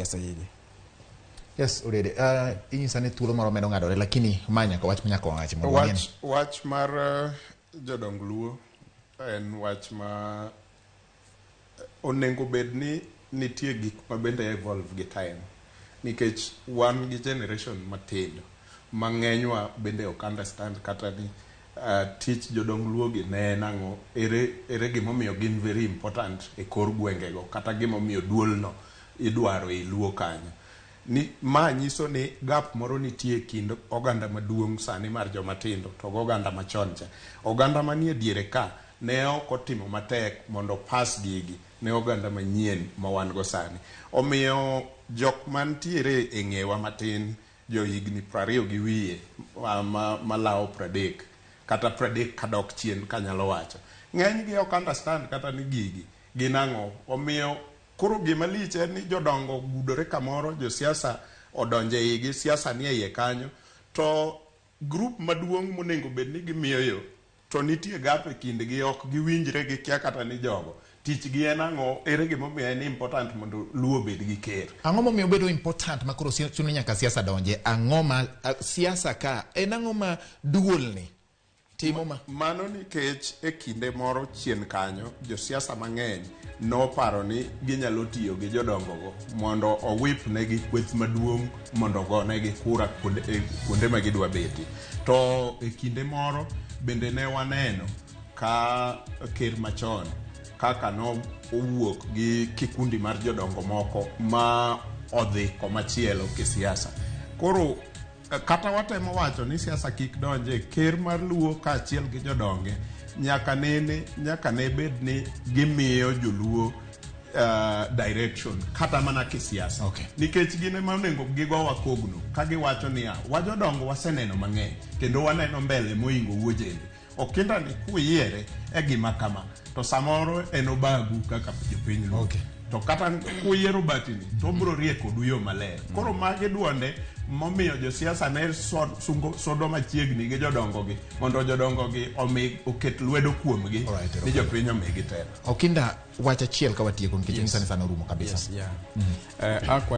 siasa gigi. Yes, Odede, inyisa ni thuolo moro medo ng'adore, lakini ma nyaka wach ma nyaka wachi mondo wang'e Wach, wach mar jodong Luo en wach ma onego bed ni nitie gik ma bende evolve gi time, nikech wan gi generation matindo mang'enywa bende ok understand kata ni tich jodong Luo gi ne en ang'o, ere gimomiyo gin very important e kor gwengego, kata gimomiyo duol no idwaro ei Luo kanyo. Ni ma nyiso ni gap moro nitie e kind oganda maduong' sani mar joma tindo to gi oganda machon cha. Oganda manie diere ka ne ok otimo matek mondo pas gigi ne oganda manyien ma wan go sani. Omiyo jok mantiere e ng'ewa matin, jo higni 20 gi wiye malawo 30 kata 30 kadok chien kanyalo wacho, ng'eny gi ok understand kata ni gigi gin ang'o. Omiyo koro gima lich en ni jodongo gudore kamoro, josiasa odonjo e igi, siasa nie iye kanyo, to group maduong' monego bed ni gimiyo yo to nitie gap e kindgi, ok giwinjre, gikia kata ni jogo tich gi en ang'o, ere gimomiyo en important mondo Luo obed gi ker. Ang'o momiyo obedo important ma koro chuno nyaka siasa donje? Ang'o ma siasa ka en ang'o ma duolni timo ma? Mano nikech e kinde moro chien kanyo josiasa mang'eny noparo ni ginyalo tiyo gi jodongogo mondo owip negi kweth maduong' mondo ogonegi kura kuonde ma gidwa betie. To e kinde moro bende ne waneno ka ker machon kaka no owuok gi kikundi mar jodongo moko ma odhi komachielo kisiasa. Koro kata watemo wacho ni siasa kik donje, ker mar Luo kaachiel gi jodonge nyaka nene nyaka ne bed ni gimiyo joluo direction kata mana kisiasa, nikech gin ema onego gigowa kogno ka giwacho niya, wa jodongo waseneno mang'eny kendo waneno mbele moingo wuojende okinda ni kuyiere e gima kama to samoro en obagu kaka jopiny Luo, to kata kuyiero batini to obiro rie kodu yo maler. Koro magi duonde momiyo josiasa ne sodo machiegni gi jodongogi mondo jodongogi omi oket lwedo kuomgi ni jopiny omigi telo. Okinda, wach achiel ka watieko nikech nyisa ni sana orumo kabisa. Yes, yeah. Akwa